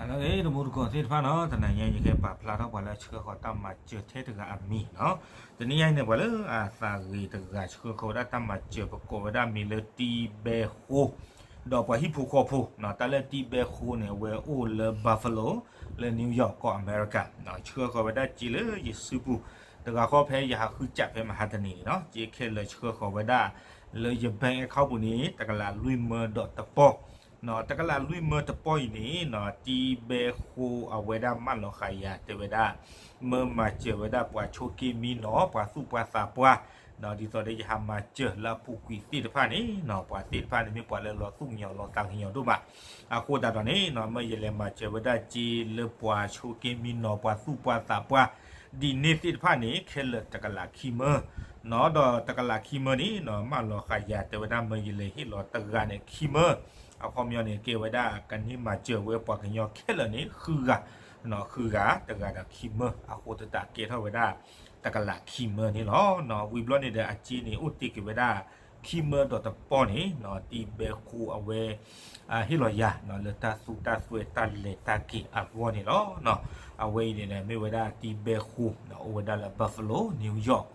အလၢဂ့ၤ တမူတကိးသ့ၣ်တဖၣ်နီၤ, တနံၤညါအံၤ ယကပာ်ဖျါထီၣ်ပှၤလၢဆှၢဃီၤတၢ်မၤစၢၤထဲတဂၤအမံၤနီၤ. တနံၤညါအံၤန့ၣ် ပှၤလၢအသးဂ့ၤတဂၤ ဆှၢဃီၤဝဲဒၣ်တၢ်မၤစၢၤပကိးဝဲဒၣ်မံၤလၢတံဘဲဃိ ဒီးပှၤဟံၣ်ဖိဃီဖိနီၤ. တၢ်လၢတံဘဲဃိန့ၣ် အဝဲအိၣ်လၢ Buffalo လၢ New York ကီၢ်အမဲရကၤ, ဆှၢဃီၤဝဲဒၣ်စ့လၢယစုပူၤ တဂၤဃီဖဲယဟးဃုစးဖဲမဟါတနံၤန့ၣ်နီၤ, စ့ခဲလၢာ်ဆှၢဃီၤဝဲဒၣ် လၢယ bank account ပူၤန့ၣ် တကလးလွံၢ်မၢဒီးတပီၢ်နီၤ. တကလးလွံၢ်မၢတပီၢ်အံၤန့ၣ်နီၤ, တံဘဲဃိအဝဲဒၣ်မၢလီၤဃာ်ယၤတဲဝဲဒၣ် မၢမၤစၢၤဝဲဒၣ်ပှၤဆိးက့မံနီၤ ပှၤသူၣ်ပှၢ်သးပှၢ်နီၤ, ဒ်သိးဒီးယဟးမၤစၢၤလၢအပူၤကွံာ်သ့ၣ်တဖၣ်န့ၣ်နီၤ, ပှၤသ့ၣ်တဖၣ်န့ၣ်မ့ၢ်ပှၤလၢလီၤသူၣ်ကညီၤလီၤသးကညီၤဒိၣ်မး. အဃိသတးဒီးန့ၣ်နီၤ, မၢယလဲၤမၤစၢၤဝဲဒၣ်စ့လၢပှၤဆိးက့မံနီၤ ပှၤသူၣ်ပှၢ်သးပှၢ် ဒ်န့ၣ်သ့ၣ်တဖၣ်န့ၣ် ခဲလၢာ်တကလးခံမၢနီၤ, ဒီးတကလးခံမၢန့ၣ်နီၤ, မၢလီၤဃာ်ယၤတဲဝဲဒၣ် မၢယလဲၤဟ့ၣ်လီၤတဂၤန့ၣ်ခံမၢ, အခီပညီန့ၣ် ကဲဝဲဒၣ်ကန့ၢ်မၤစၢၤဝဲပှၤကညီခဲလၢာ်န့ၣ် ဃုဂၤ, ဃုဂၤ တဂၤဒီးခံမၢ, အဃိသတးကဲထီၣ်ဝဲဒၣ် တကလးခံမၢန့ၣ်လီၤ. ဝံၤဘျီန့ၣ်ဒီးအစ့န့ၣ် အိၣ်တ့ၢ်က့ၤဝဲဒၣ် ခံမၢဒီးတပီၢ်န့ၣ်နီၤ, တံဘဲဃိအဝဲ ဟ့ၣ်လီၤယၤနီၤ လၢတၢ်သူတၢ်စွဲတၢ်လဲၤတၢ်က့ၤအဂီၢ်န့ၣ်လီၤ. အဝဲအံၤန့ၣ်ဒီး မ့ၢ်ဝဲဒၣ်တံဘဲဃိနီၤ, အိၣ်ဝဲဒၣ်လၢ Buffalo New York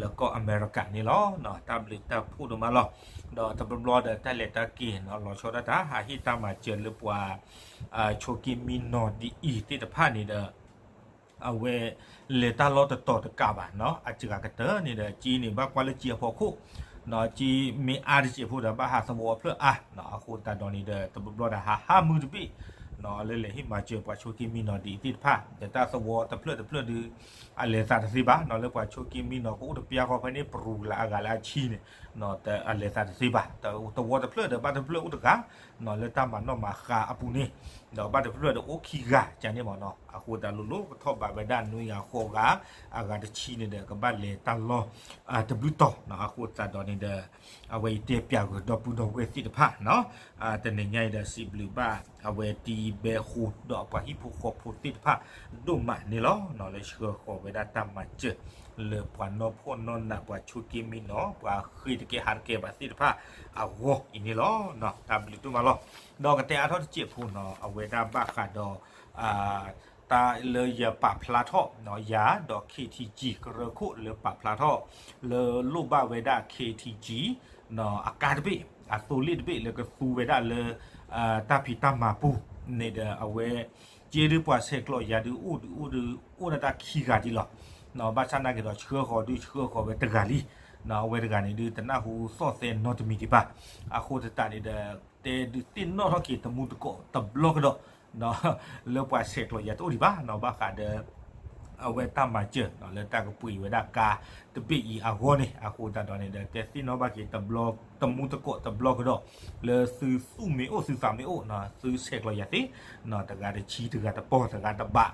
လၢကီၢ်အမဲရကၤန့ၣ်လီၤ. တၢ်ဘျုးတၢ်ဖှိၣ်ဒိၣ်မးလီၤ. ဒီးတဘျီဘျီဒီးတၢ်လဲၤတၢ်က့ၤနီၤ လီၤဆီဒၣ်တၢ် ဟးဟ့ၣ်တၢ်မၤစၢၤလၢပှၤ ဆိးက့မံနီၤဒ်အံၤသ့ၣ်တဖၣ်န့ၣ်ဒီး အဝဲလဲၤတၢ်လီၢ်တတီၤတကးဘၣ်နီၤ, အစှၤကတၢၢ်န့ၣ်ဒီး စ့န့ၣ် ဘၣ်ကွၢ်လၢစ့အဖီခိၣ်နီၤ, စ့မ့ၢ်အါတစဲးဖိဒီး ဘၣ်ဟးသဝီအဖျၢၣ်အါနီၤ, အဃိသတးဒီးန့ၣ်ဒီး တဘျီဘျီဒီးဟးဟးမုၢ်တဘ့ၣ်နီၤ, လၢလဲၤဟ့ၣ်မၤစၢၤပှၤဆိးက့မံနီၤဒ်အံၤသ့ၣ်တဖၣ် ဒီးတၢ်သဝီတဖျၢၣ်တဖျၢၣ်ဒီး အလဲၤသးတသ့ဘၣ်နီၤ, လၢပှၤဆိးက့မံနီၤ ကအိၣ်တပျၢ်ဃီဖဲန့ၣ် ပရူၤလၢအဂၤလၢအဆံန့ၣ် အလဲၤသးတသ့ဘၣ်, သဝီတဖျၢၣ်ဒီး ဘၣ်တဖျၢၣ်အိၣ်တဂၤနီၤ လၢတၢ်မၤနီၣ်မၤဃါအပူၤန့ၣ်, ဒီးဘၣ်တဖျၢၣ်ဒီးအိၣ်ခံဂၤကန့ၣ်မ့ၢ်နီၤ, အဃိသတးလိၤလိၤကထီၣ်ဘးဝဲဒၣ်နွံဂၤဃိးဂၤ, အဂၤတဆံန့ၣ်ဒီး ကဘၣ်လဲၤတၢ်လီၢ်တဘျုးတီၤနီၤ, အဃိသတးဒီးန့ၣ်ဒီး အဝဲအံၤတဲပၠးဂ့ၤဒီပုၢ်ဒီဝဲၢ်သ့ၣ်တဖၣ်နီၤ, တနံၤညါအံၤဒီးစံးဘျုးဘၣ် အဝဲတံဘဲဃိ ဒီးပှၤဟံၣ်ဖိဃီဖိသ့ၣ်တဖၣ်ဒိၣ်မးန့ၣ်လီၤ, လၢဆှၢဃီၤဝဲဒၣ်တၢ်မၤစၢၤ လၢပှၤနီၢ်ဖှီၣ်နီၢ်နး ပှၤဆိးက့မံနီၤ ပှၤဃ့တကဲဟးတကဲဘၣ်သ့ၣ်တဖၣ်အဂီၢ်အံၤန့ၣ်လီၤ. တၢ်ဘျုးဒိၣ်မးလီၤ. ဒီးကတဲအါထီၣ်တစဲးဖိနီၤ, အဝဲဒၣ်ဘၣ်ဃးဒီး တၢ်လၢယပာ်ဖျါထီၣ်နီၤ, ယၤဒီး KTG ကရၢခိၣ်လၢပာ်ဖျါထီၣ် လၢလိၣ်ဘၣ်ဝဲဒၣ် KTG အကါတဘ့ၣ် အသိလ့ၣ်တဘ့ၣ်လၢကသူဝဲဒၣ်လၢ တၢ်ဖံးတၢ်မၤပူၤန့ၣ်ဒီး အဝဲ က့ဒုးပှၤဆဲးကျိးယၤဒုးအိၣ်ဒုးအိၣ်ဒုး အိၣ်ဒၣ်တၢ်ခံဂၤဒ်လီၤ. ဘၣ်ဆၣ်နာ်က့ၤဒီးဆှၢဃီၤဒုးဆှၢဃီၤဝဲတဂၤလံ, အဝဲတဂၤန့ၣ်ဒုးတနၢ်ဟူသီၣ်သဲနီတမံၤဒံးဘၣ်. အဃိသတးန့ၣ်ဒီး တဲဒုးသ့ၣ်နီၣ်ထီၣ်က့ၤတမူတကိးတဘျီကဒီး လၢပှၤဆဲးကျိးယၤတအိၣ်ဒံးဘၣ်နီၤ, ဘၣ်ဃးဒီး အဝဲတၢ်မၤစၢၤလၢတၢ်ကပှ့ၤဝဲဒၣ်ကါတဘ့ၣ်အံၤအဂီၢ်န့ၣ်, အဃိသတးဒီးန့ၣ်ဒီး တဲသ့ၣ်နီၣ်ဘၣ်က့ၤတဘျီ တမူတကိးတဘျီကဒီး လၢသုသူၣ်မ့ၢ်အိၣ်သုသးမ့ၢ်အိၣ်နီၤ, သုဆဲးကျိးယၤသ့, တဂၤတဆံ တဂၤတပီၢ် တဂၤတဘး,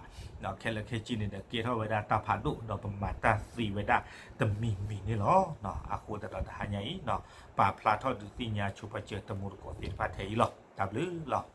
ခဲလၢာ်ခဲဆ့န့ၣ်ဒီး ကဲထီၣ်ဝဲဒၣ်တၢ်ဖးဒိၣ် ဒီးပမၤတၢ်သ့ဝဲဒၣ်တမံၤမံၤန့ၣ်လီၤ. အဃိသတးဒီးတဟါညါအံၤ ပာ်ဖျါထီၣ်ဒုးသ့ၣ်ညါဆိပာ်စၢၤတမူတကိးသ့ၣ်တဖၣ်ထဲအံၤလီၤ. တၢ်ဘျုးလီၤ.